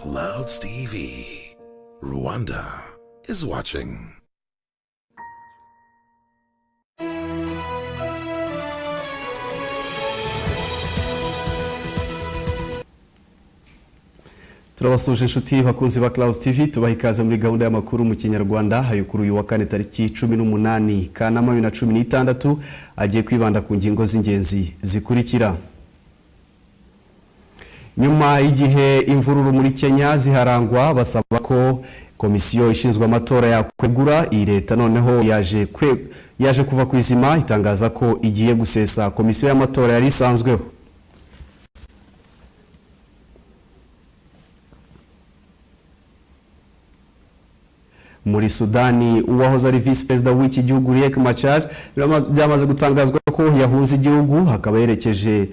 Clouds TV. Rwanda is watching. Turabasuje inshuti bakunzi ba Clouds TV, tubaha ikaze muri gahunda y'amakuru mu Kinyarwanda hayo kuri uyu wa kane tariki 18 Kanama 2016, agiye kwibanda ku ngingo z'ingenzi zikurikira. Nyuma y'igihe imvururu muri Kenya ziharangwa basaba ko komisiyo ishinzwe amatora yakwegura, iyi leta noneho yaje kuva ku izima itangaza ko igiye gusesa komisiyo y'amatora yari isanzweho. Muri Sudani, uwahoze ari visi perezida w'iki gihugu Riek Machar byamaze gutangazwa ko yahunze igihugu, akaba yerekeje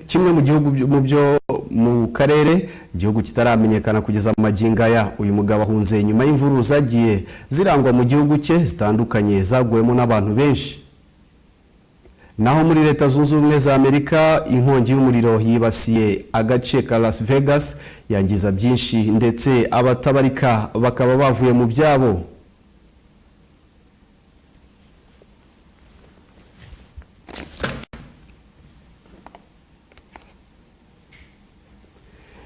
kimwe mu gihugu mu byo mu karere, igihugu kitaramenyekana kugeza magingo aya. Uyu mugabo ahunze nyuma y'imvururu zagiye zirangwa mu gihugu cye zitandukanye zaguwemo n'abantu benshi. Naho muri Leta Zunze Ubumwe za Amerika, inkongi y'umuriro yibasiye agace ka Las Vegas yangiza byinshi, ndetse abatabarika bakaba bavuye mu byabo.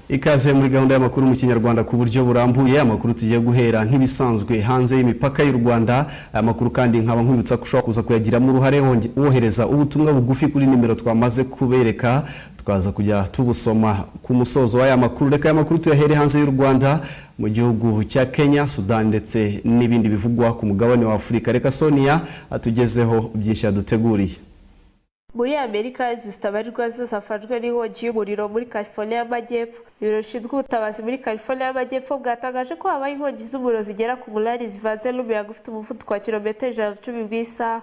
Ikaze muri gahunda y'amakuru mu Kinyarwanda ku buryo burambuye. Amakuru tugiye guhera nk'ibisanzwe hanze y'imipaka y'u Rwanda. Aya makuru kandi nkaba nkwibutsa ko ushobora kuza kuyagiramo uruhare wohereza ubutumwa bugufi kuri nimero twamaze kubereka, tukaza kujya tubusoma ku musozo w'aya makuru. Reka aya makuru tuyahere hanze y'u Rwanda, mu gihugu cya Kenya, Sudan ndetse n'ibindi bivugwa ku mugabane wa Afurika. Reka Sonia atugezeho byinshi yaduteguriye. Muri Amerika, inzu zitabarirwa zose zafashwe n'inkongi y'umuriro muri California y'Amajyepfo. Ibiro bishinzwe ubutabazi muri California y'Amajyepfo bwatangaje ko habaye inkongi z'umuriro zigera ku 8 zivanze n'umuyaga ufite umuvuduko wa kilometero 110 mu isaha.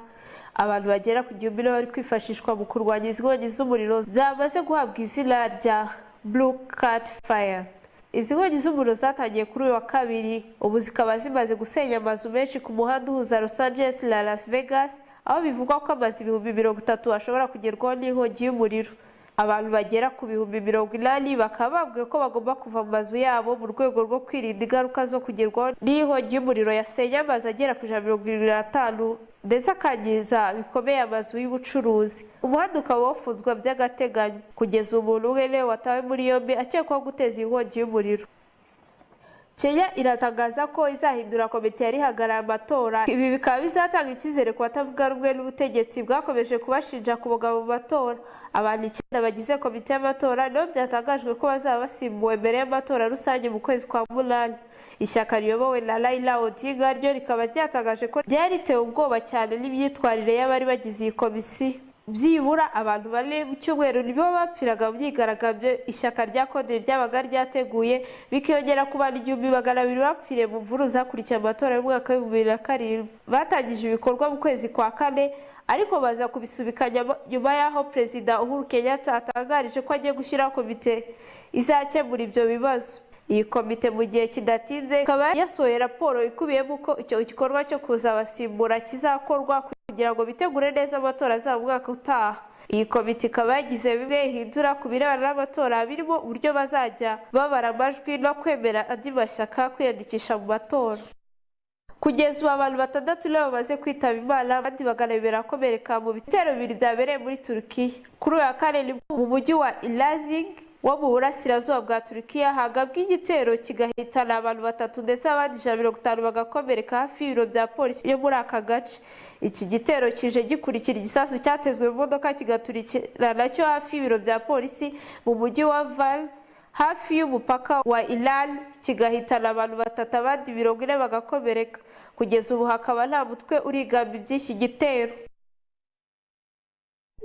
Abantu bagera ku 1000 nibo bari kwifashishwa mu kurwanya izi nkongi z'umuriro zamaze guhabwa izina rya Blue Cat Fire. Izi nkongi z'umuriro zatangiye kuri uyu wa kabiri, ubu zikaba zimaze gusenya amazu menshi ku muhanda uhuza Los Angeles na Las Vegas, aho bivugwa ko amazu 30,000 ashobora kugerwaho n'inkongi y'umuriro. Abantu bagera ku 80,000 bakaba babwiwe ko bagomba kuva mu mazu yabo mu rwego rwo kwirinda ingaruka zo kugerwaho n'inkongi y'umuriro yasenye amazu agera ku 175 ndetse akangiza bikomeye amazu y'ubucuruzi. Umuhanda ukaba wafunzwe by'agateganyo. Kugeza ubu umuntu umwe niwe watawe muri yombi akekwaho guteza inkongi y'umuriro. Kenya iratangaza ko izahindura komite yari ihagarariye amatora. Ibi bikaba bizatanga icyizere ku batavuga rumwe n'ubutegetsi bwakomeje kubashinja kuboga mu matora. Abantu 9 bagize komite y'amatora nibo byatangajwe ko bazaba basimbuwe mbere y'amatora rusange mu kwezi kwa 8. Ishyaka riyobowe na Raila Odinga ryo rikaba ryatangaje ko ryari ritewe ubwoba cyane n'imyitwarire y'abari bagize iyi komisiyo. Byibura abantu 4 mu cyumweru nibo bapfiraga mu myigaragambyo ishyaka rya Kode ryabaga ryateguye, bikiyongera ku bantu 1200 bapfiriye mu mvururu zakurikiye amatora y'umwaka w'ibihumbi bibiri na karindwi. Batangije ibikorwa mu kwezi kwa 4, ariko baza kubisubikanya nyuma y'aho Perezida Uhuru Kenyatta atangarije ko agiye gushyiraho komite izakemura ibyo bibazo. Iyi komite mu gihe kidatinze ikaba yasohoye raporo ikubiyemo uko icyo gikorwa cyo kuzabasimbura kizakorwa kugira ngo bitegure neza amatora azaba umwaka utaha. Iyi komite ikaba yagize bimwe ihindura ku birebana n'amatora, birimo uburyo bazajya babara amajwi no kwemera andi mashyaka kwiyandikisha mu matora. Kugeza ubu abantu 6 nibo bamaze kwitaba Imana, abandi 200 barakomereka mu bitero bibiri byabereye muri Turukiya. Kuri uyu wa kane ni mu mujyi wa Elazig wo mu burasirazuba bwa Turukiya hagabwe igitero kigahitana abantu 3 ndetse abandi 150 bagakomereka hafi y'ibiro bya polisi yo muri aka gace. Iki gitero kije gikurikira igisasu cyatezwe mu modoka kigaturikira nacyo hafi y'ibiro bya polisi mu mujyi wa Van hafi y'umupaka wa Iran, kigahitana abantu 3 abandi 40 bagakomereka. Kugeza ubu hakaba nta mutwe urigamba iby'iki gitero.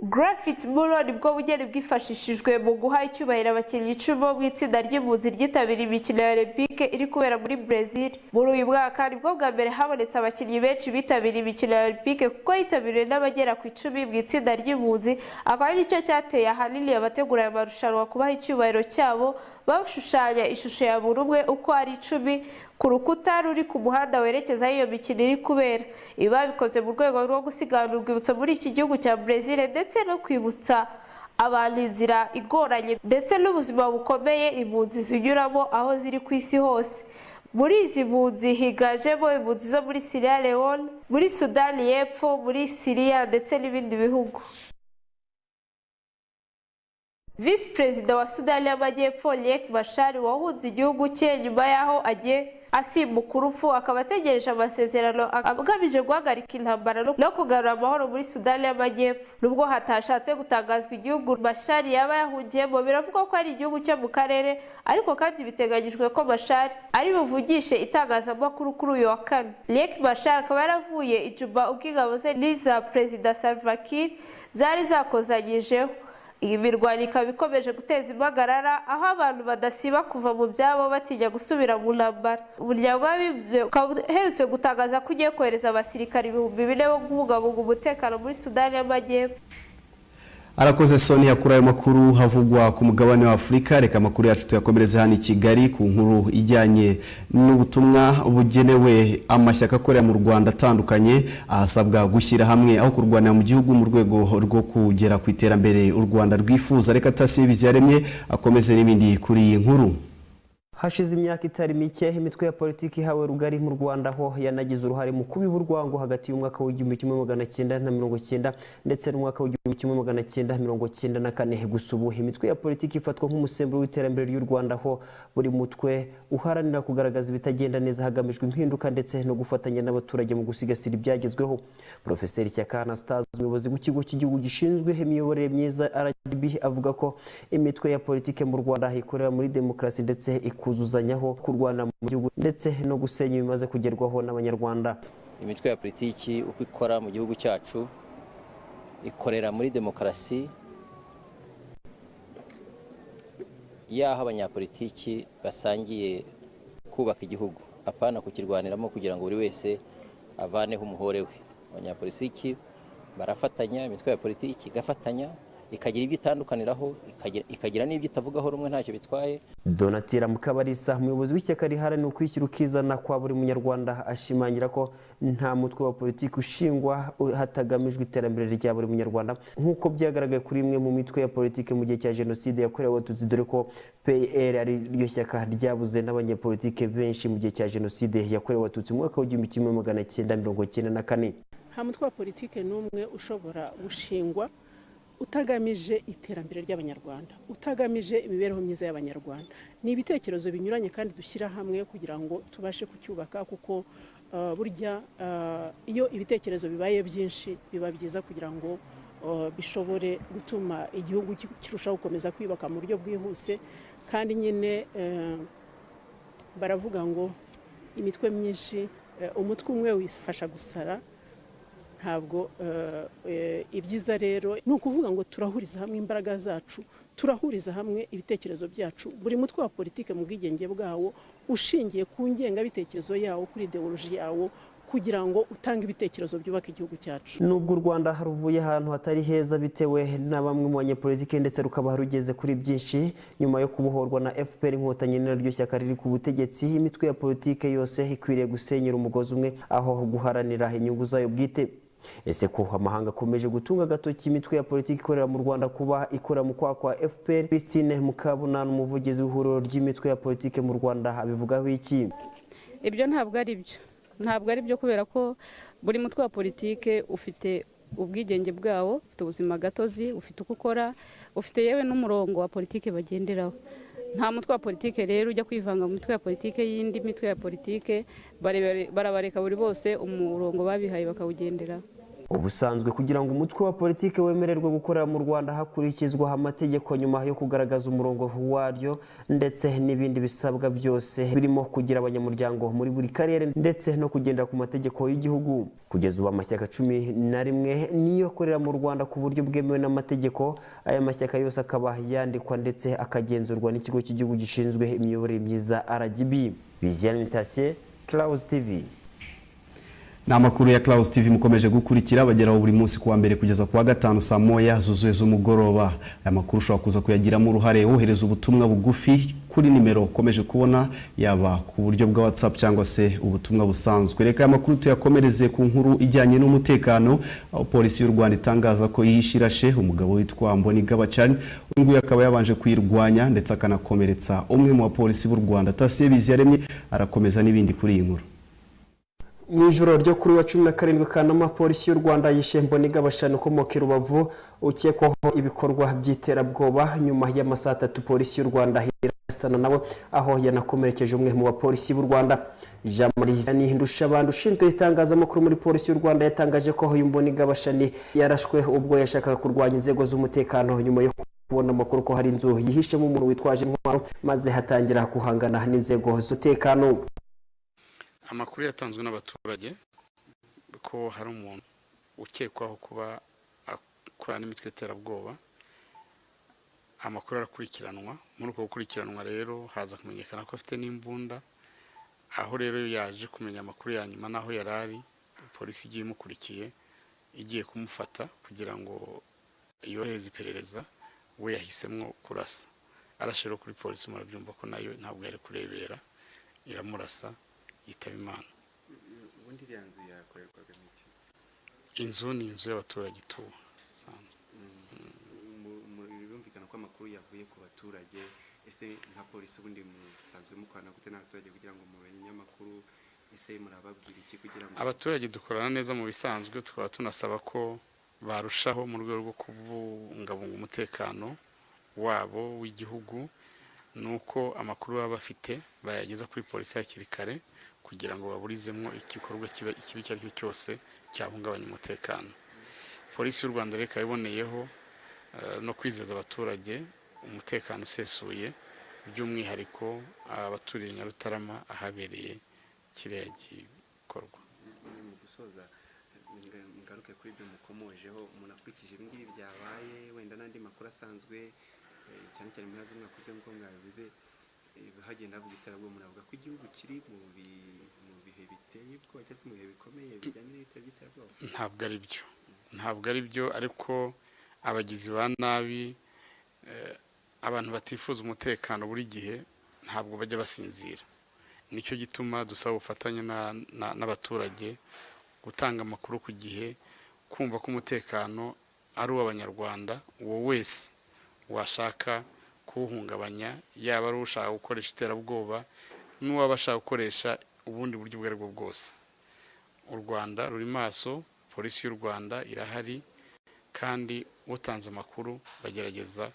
Graffiti mural nibwo bugeni bwifashishijwe mu guha icyubahiro abakinnyi 10 bo mu itsinda ry'impunzi ryitabiriye imikino ya Olympique iri kubera muri Brazil. Muri uyu mwaka nibwo bwa mbere habonetse abakinnyi benshi bitabiriye imikino ya Olympique, kuko yitabiriwe n'abagera ku 10 mu itsinda ry'impunzi, akaba ari cyo cyateye ahanini abategura aya marushanwa kubaha icyubahiro cyabo bashushanya ishusho ya buri umwe uko ari 10 ku rukuta ruri ku muhanda werekeza aho iyo mikino iri kubera. Ibi babikoze mu rwego rwo gusigarana urwibutso muri iki gihugu cya Brazil ndetse no kwibutsa abantu inzira igoranye ndetse n'ubuzima bukomeye impunzi zinyuramo aho ziri ku isi hose. Muri izi mpunzi higanjemo impunzi zo muri Sierra Leone, muri Sudani y'Epfo, muri Siriya ndetse n'ibindi bihugu. Visi Perezida wa Sudani y'Amajyepfo Riek Machar wahunze igihugu cye nyuma y'aho agiye asimbuka urupfu, akaba ategereje amasezerano agamije guhagarika intambara no kugarura amahoro muri Sudani y'Amajyepfo. Nubwo hatashatse gutangazwa igihugu Machar yaba yahungiyemo, biravugwa ko ari igihugu cyo mu karere, ariko kandi biteganyijwe ko Machar ari buvugishe itangazamakuru kuri uyu wa kane. Riek Machar akaba yaravuye i Juba ubwo ingabo ze n'iza Perezida Salva Kiir zari zakozanyijeho. Iyi mirwano ikaba ikomeje guteza impagarara, aho abantu badasiba kuva mu byabo batinya gusubira mu ntambara. Umuryango w'Abibumbye ukaba uherutse gutangaza ko ugiye kohereza abasirikare 4000 bo kubungabunga umutekano muri Sudani y'Amajyepfo. Arakoze Sonia kuri ayo makuru havugwa ku mugabane wa Afurika. Reka amakuru yacu tuyakomereze hano i Kigali ku nkuru ijyanye n'ubutumwa bugenewe amashyaka akorera mu Rwanda atandukanye, ahasabwa gushyira hamwe aho kurwanira mu gihugu mu rwego rwo kugera ku iterambere u Rwanda rwifuza. Reka Tasiyo Biziyaremye akomeze n'ibindi kuri iyi nkuru. Hashize imyaka itari mike imitwe ya politiki ihawe rugari mu Rwanda, aho yanagize uruhare mu kubiba urwango hagati y'umwaka w'1990 ndetse n'umwaka w'1994. Gusa ubu imitwe ya politiki ifatwa nk'umusemburo w'iterambere ry'u Rwanda, aho buri mutwe uharanira kugaragaza ibitagenda neza hagamijwe impinduka ndetse no gufatanya n'abaturage mu gusigasira ibyagezweho. Profeseri Shyaka Anastase, umuyobozi w'ikigo cy'igihugu gishinzwe imiyoborere myiza RGB, avuga ko imitwe ya politiki mu Rwanda ikorera muri demokarasi ndetse ikuzuzanyaho kurwana mu gihugu ndetse no gusenya ibimaze kugerwaho n'Abanyarwanda. Imitwe ya politiki uko ikora mu gihugu cyacu, ikorera muri demokarasi y'aho abanyapolitiki basangiye kubaka igihugu, apana kukirwaniramo kugira ngo buri wese avaneho umuhore we. Abanyapolitiki barafatanya, imitwe ya politiki igafatanya, ikagira ibyo itandukaniraho, ikagira n'ibyo itavugaho rumwe, ntacyo bitwaye. Donatira Mukabarisa, umuyobozi w'ishyaka riharanira ukwishyira ukizana kwa buri munyarwanda, ashimangira ko nta mutwe wa politiki ushingwa hatagamijwe iterambere rya buri munyarwanda, nk'uko byagaragaye kuri imwe mu mitwe ya politiki mu gihe cya jenoside yakorewe Abatutsi, dore ko PL ari ryo shyaka ryabuze n'abanyepolitike benshi mu gihe cya jenoside yakorewe Abatutsi mu mwaka w'1994. Nta mutwe wa politiki n'umwe ushobora gushingwa utagamije iterambere ry'Abanyarwanda, utagamije imibereho myiza y'Abanyarwanda. Ni ibitekerezo binyuranye kandi dushyira hamwe kugira ngo tubashe kucyubaka, kuko burya iyo ibitekerezo bibaye byinshi biba byiza kugira ngo bishobore gutuma igihugu kirushaho gukomeza kwiyubaka mu buryo bwihuse. Kandi nyine baravuga ngo imitwe myinshi, umutwe umwe wifasha gusara. Ntabwo ibyiza rero ni ukuvuga ngo turahuriza hamwe imbaraga zacu, turahuriza hamwe ibitekerezo byacu, buri mutwe wa politiki mu bwigenge bwawo, ushingiye ku ngengabitekerezo yawo, kuri ideoloji yawo, kugira ngo utange ibitekerezo byubaka igihugu cyacu. Nubwo u Rwanda ruvuye ahantu hatari heza bitewe na bamwe mu banyepolitiki, ndetse rukaba rugeze kuri byinshi nyuma yo kubohorwa na FPR Inkotanyi naryo shyaka riri ku butegetsi, imitwe ya politiki yose ikwiriye gusenyera umugozi umwe aho guharanira inyungu zayo bwite. Ese ko amahanga akomeje gutunga agatoki imitwe ya politiki ikorera mu Rwanda kuba ikora mu kwaha kwa FPR, Christine Mukabunani, umuvugizi w'ihuriro ry'imitwe ya politiki mu Rwanda, abivugaho iki? Ibyo ntabwo ari byo, ntabwo ari byo, kubera ko buri mutwe wa politiki ufite ubwigenge bwawo, ufite ubuzima gatozi, ufite uko ukora, ufite yewe n'umurongo wa politiki bagenderaho. Nta mutwe wa politiki rero ujya kwivanga mu mitwe ya politiki y'indi mitwe ya politiki. Barabareka buri bose umurongo babihaye bakawugenderaho. Ubusanzwe kugira ngo umutwe wa politiki wemererwe gukorera mu Rwanda hakurikizwa amategeko nyuma yo kugaragaza umurongo waryo ndetse n'ibindi bisabwa byose, birimo kugira abanyamuryango muri buri karere ndetse no kugendera ku mategeko y'igihugu. Kugeza ubu amashyaka 11 niyo akorera mu Rwanda ku buryo bwemewe n'amategeko. Aya mashyaka yose akaba yandikwa ndetse akagenzurwa n'ikigo cy'igihugu gishinzwe imiyoborere myiza RGB. Biziyana Mutation, Clouds TV. Ni amakuru ya Clouds TV mukomeje gukurikira, bageraho buri munsi kuwa mbere kugeza kuwa gatanu saa 1 zuzuye z'umugoroba. Aya makuru ushobora kuza kuyagiramo uruhare wohereza ubutumwa bugufi kuri nimero ukomeje kubona, yaba ku buryo bwa WhatsApp cyangwa se ubutumwa busanzwe. Reka aya makuru tuyakomereze ku nkuru ijyanye n'umutekano, aho Polisi y'u Rwanda itangaza ko yishe irashe umugabo witwa Mbonigaba Charles. Uyu nguyu akaba yabanje kuyirwanya ndetse akanakomeretsa umwe mu bapolisi b'u Rwanda. Tasiye Biziyaremye arakomeza n'ibindi kuri iyi nkuru. Mu ijoro ryo kuri wa 17 Kanama, Polisi y'u Rwanda yishe Mbonigaba Shani ukomoka i Rubavu, ukekwaho ibikorwa by'iterabwoba. Nyuma y'amasaha 3 Polisi y'u Rwanda irasana nawe, aho yanakomerekeje umwe mu bapolisi b'u Rwanda. Jean Marie Vianney Ndushabandi, ushinzwe itangazamakuru muri Polisi y'u Rwanda, yatangaje ko uyu Mbonigaba Shani yarashwe ubwo yashakaga kurwanya inzego z'umutekano, nyuma yo kubona amakuru ko hari inzu yihishemo umuntu witwaje intwaro, maze hatangira guhangana n'inzego z'umutekano. Amakuru yatanzwe n'abaturage ko hari umuntu ukekwaho kuba akorana n'imitwe y'iterabwoba, amakuru arakurikiranwa. Muri uko gukurikiranwa rero haza kumenyekana ko afite n'imbunda. Aho rero yaje kumenya amakuru ya nyuma n'aho yari ari, polisi igiye imukurikiye, igiye kumufata kugira ngo yorohereze iperereza, we yahisemo kurasa. Arashe rero kuri polisi, murabyumva ko nayo ntabwo yari kurebera, iramurasa, yitaba Imana. Ubundi iriya nzu yakorerwagamo iki? Inzu ni inzu y'abaturage ituwe isanzwe. Birumvikana ko amakuru yavuye ku baturage. Ese nka polisi ubundi musanzwe mukorana gute n'abaturage kugira ngo mumenye amakuru? Ese murababwira iki kugira ngo Abaturage dukorana neza mu bisanzwe, tukaba tunasaba ko barushaho mu rwego rwo kubungabunga umutekano wabo, w'igihugu, ni uko amakuru baba bafite bayageza kuri polisi hakiri kare, kugira ngo baburizemo igikorwa kiba ikibi icyo ari cyo cyose cyahungabanya umutekano. Polisi y'u Rwanda rero ikaba iboneyeho no kwizeza abaturage umutekano usesuye, by'umwihariko abaturiye Nyarutarama ahabereye kiriya gikorwa. Mu gusoza, ngaruke kuri ibyo mukomojeho. Umuntu akurikije ibi ngibi byabaye, wenda n'andi makuru asanzwe, cyane cyane mu mpera z'umwaka ushize, nk'uko mwabivuze, hagenda havuga iterabwoba, umuntu avuga ko igihugu kiri mu bihe biteye ubwoba cyangwa se mu bihe bikomeye bijyanye n'ibitero by'iterabwoba? Ntabwo ari byo, ntabwo ari byo, ariko abagizi ba nabi, abantu batifuza umutekano, buri gihe ntabwo bajya basinzira. Nicyo gituma dusaba ubufatanye n'abaturage gutanga amakuru ku gihe, kumva ko umutekano ari uw'Abanyarwanda. Uwo wese washaka kuwuhungabanya, yaba ari ushaka gukoresha iterabwoba n'uwaba ashaka gukoresha ubundi buryo ubwo ari bwo bwose, u Rwanda ruri maso, Polisi y'u Rwanda irahari, kandi utanze amakuru bagerageza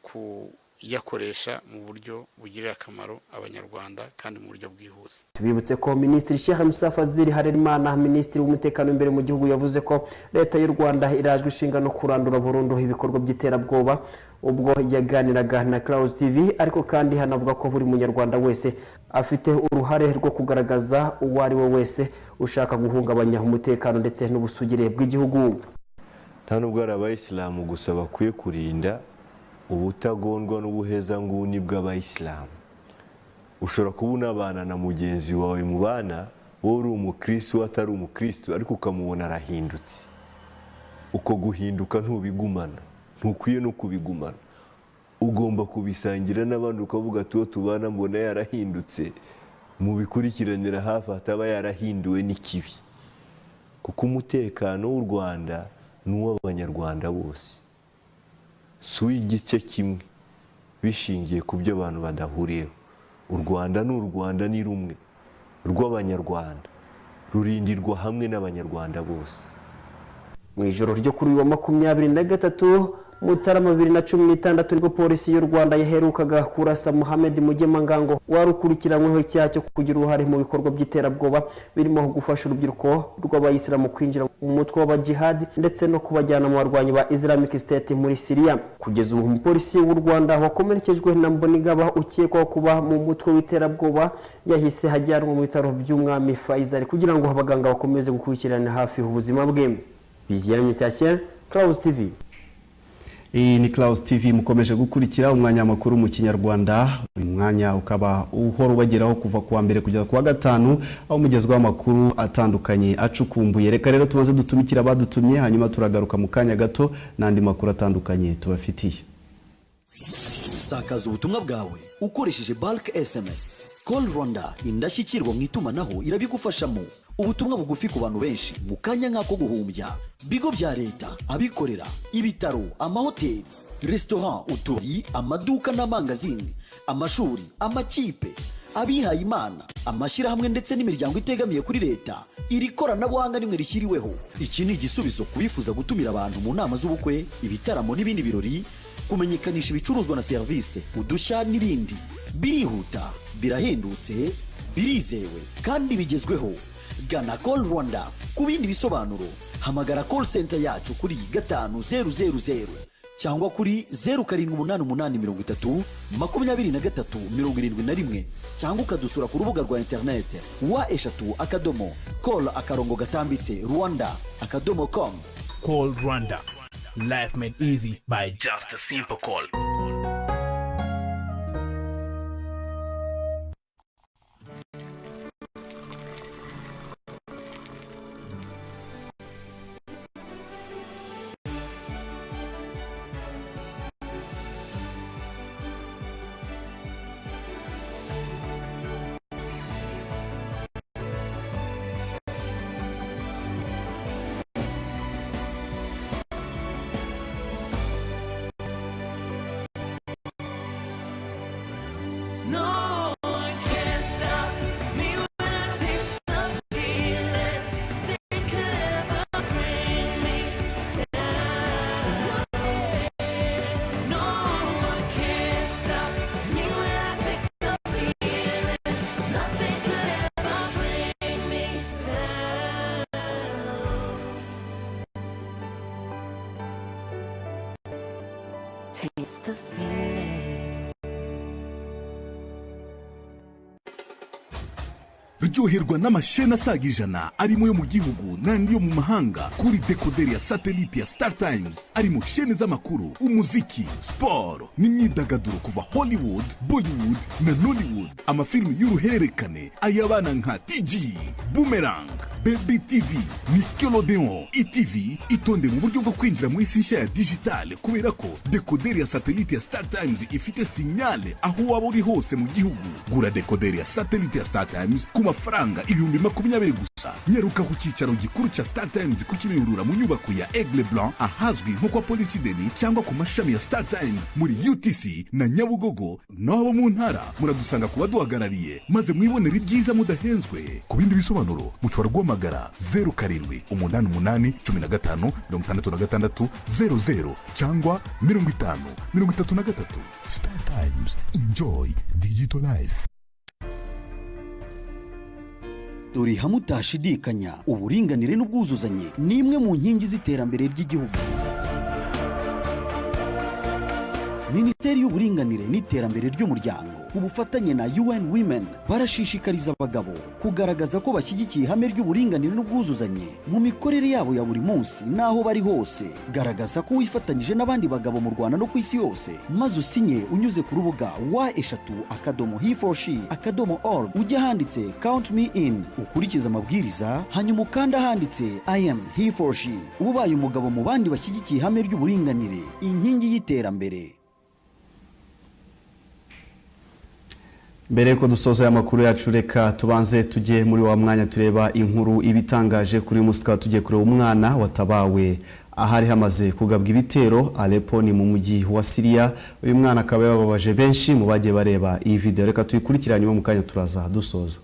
kuyakoresha mu buryo bugirira akamaro Abanyarwanda kandi mu buryo bwihuse. Tubibutse ko Minisitiri Sheikh Musa Fazil Harerimana, Minisitiri w'Umutekano imbere mu gihugu, yavuze ko Leta y'u Rwanda irajwe ishinga no kurandura burundu ibikorwa by'iterabwoba, ubwo yaganiraga na Clouds TV. Ariko kandi hanavuga ko buri munyarwanda wese afite uruhare rwo kugaragaza uwo ari we wese ushaka guhungabanya umutekano ndetse n'ubusugire bw'igihugu. Nta nubwo ari Abayisilamu gusa bakwiye kurinda ubutagondwa n'ubuhezanguni bw'Abayisilamu. Ushobora kuba unabana na mugenzi wawe mubana, wowe uri umukirisitu, we atari umukirisitu, ariko ukamubona arahindutse. Uko guhinduka ntubigumana, ntukwiye no kubigumana, ugomba kubisangira n'abandi, ukavuga ati: "Uwo tubana mbona yarahindutse, mubikurikiranira hafi hataba yarahinduwe n'ikibi." Kuko umutekano w'u Rwanda ni uw'Abanyarwanda bose, si uw'igice kimwe bishingiye ku byo abantu badahuriyeho. U Rwanda ni u Rwanda, ni rumwe rw'Abanyarwanda, rurindirwa hamwe n'Abanyarwanda bose. Mu ijoro ryo kuri uyu wa 23 Mutarama 2016 nibwo Polisi y'u Rwanda yaherukaga kurasa Muhamed Mugemangango, wari ukurikiranyweho icyaha cyo kugira uruhare mu bikorwa by'iterabwoba, birimo gufasha urubyiruko rw'Abayisilamu kwinjira mu mutwe w'abajihadi ndetse no kubajyana mu barwanyi ba Islamic State muri Syria. Kugeza ubu umupolisi w'u Rwanda wakomerekejwe na Mbonigaba ukekwaho kuba mu mutwe w'iterabwoba yahise ajyanwa mu bitaro by'Umwami Faisal kugira ngo abaganga bakomeze gukurikirana hafi ubuzima bwe. Biziyaremye Tatien, Clouds TV. Iyi ni Clouds TV mukomeje gukurikira, umwanya w'amakuru mu Kinyarwanda. Uyu mwanya ukaba uhora ubageraho kuva kuwa mbere kugeza kuwa gatanu, aho mugezwaho amakuru atandukanye acukumbuye. Reka rero tumaze dutumikira abadutumye, hanyuma turagaruka mu kanya gato n'andi makuru atandukanye tubafitiye. Sakaza ubutumwa bwawe ukoresheje bulk SMS. Call Rwanda, indashyikirwa mu itumanaho, irabigufashamo. Ubutumwa bugufi ku bantu benshi mu kanya nk'ako guhumbya. Bigo bya leta, abikorera, ibitaro, amahoteli, resitora, utubari, amaduka n'amangazini, amashuri, amakipe, abihaye Imana, amashyirahamwe ndetse n'imiryango itegamiye kuri leta, iri koranabuhanga nimwe rishyiriweho. Iki ni igisubizo ku bifuza gutumira abantu mu nama z'ubukwe, ibitaramo n'ibindi birori, kumenyekanisha ibicuruzwa na serivisi, udushya n'ibindi. Birihuta, birahendutse, birizewe kandi bigezweho. Gana Call Rwanda. Ku bindi bisobanuro hamagara call center yacu kuri 5000 cyangwa kuri 0788 30 23 71, cyangwa ukadusura ku rubuga rwa interineti www.call-rwanda.com. Call Rwanda. Life made easy by just a simple call. No one can stop me when I taste the feeling. They could ever bring me down. No one can stop me when I taste the feeling. Nothing could ever bring me down. Taste the feeling. Ryoherwa n'amasheni asaga 100, arimo yo mu gihugu n'andi yo mu mahanga, kuri dekoderi ya satelite ya Star Times, arimo sheni z'amakuru, umuziki, siporo n'imyidagaduro kuva Hollywood, Bollywood na Nollywood, amafilimi y'uruhererekane, ay'abana nka TG, Boomerang, Baby TV, Nickelodeon, ETV. Itonde mu buryo bwo kwinjira mu isi nshya ya digitale, kubera ko dekoderi ya satelite ya Star Times ifite sinyale aho waba uri hose mu gihugu. Gura dekoderi ya satelite ya Star Times ku mafaranga 20,000 gusa. Nyaruka ku cyicaro gikuru cya Star Times ku Kimihurura mu nyubako ya Aigle Blanc, ahazwi nko kwa Polisi Deni, cyangwa ku mashami ya Star Times muri UTC na Nyabugogo. N'abo mu ntara muradusanga ku baduhagarariye, maze mwibonere ibyiza mudahenzwe. Ku bindi bisobanuro mushobora guhamagara 0788 15 66 00 cyangwa 50 33. Star Times, enjoy digital life. Dore hamwe utashidikanya, uburinganire n'ubwuzuzanye ni imwe mu nkingi z'iterambere ry'igihugu. Minisiteri y'Uburinganire n'Iterambere ry'Umuryango ku bufatanye na UN Women barashishikariza abagabo kugaragaza ko bashyigikiye ihame ry'uburinganire n'ubwuzuzanye mu mikorere yabo ya buri munsi n'aho bari hose. Garagaza ko wifatanyije n'abandi bagabo mu Rwanda no ku isi yose, maze usinye unyuze ku rubuga www.heforshi.org, ujye ahanditse "Count me in", ukurikize amabwiriza, hanyuma ukanda ahanditse "I am he for she". Uba ubaye umugabo mu bandi bashyigikiye ihame ry'uburinganire, inkingi y'iterambere. Mbere yuko dusoza aya makuru yacu, reka tubanze tujye muri wa mwanya tureba inkuru ibitangaje kuri uyu munsi. Tukaba tugiye kureba umwana watabawe ahari hamaze kugabwa ibitero Aleppo, ni mu mujyi wa Syria. Uyu mwana akaba yababaje benshi mu bagiye bareba iyi video. Reka tuyikurikire, hanyuma mu kanya turaza dusoza.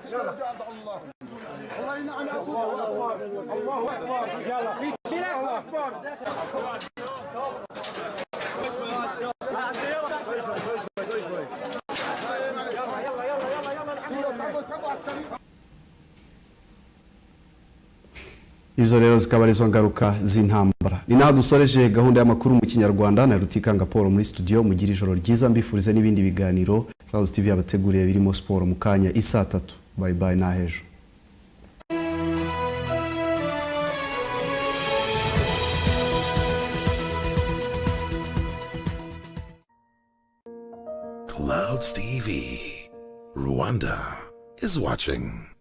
الله الله ينعم الله اكبر الله اكبر الله اكبر. Izo rero zikaba arizo ngaruka z'intambara. Ni naho dusoreje gahunda y'amakuru mu Kinyarwanda na Rutikanga Paul muri studio. Mugira ijoro ryiza, mbifurize n'ibindi biganiro Clouds TV yabateguriye birimo siporo mu kanya isaa 3. Bye bye na hejo. Clouds TV. Rwanda is watching.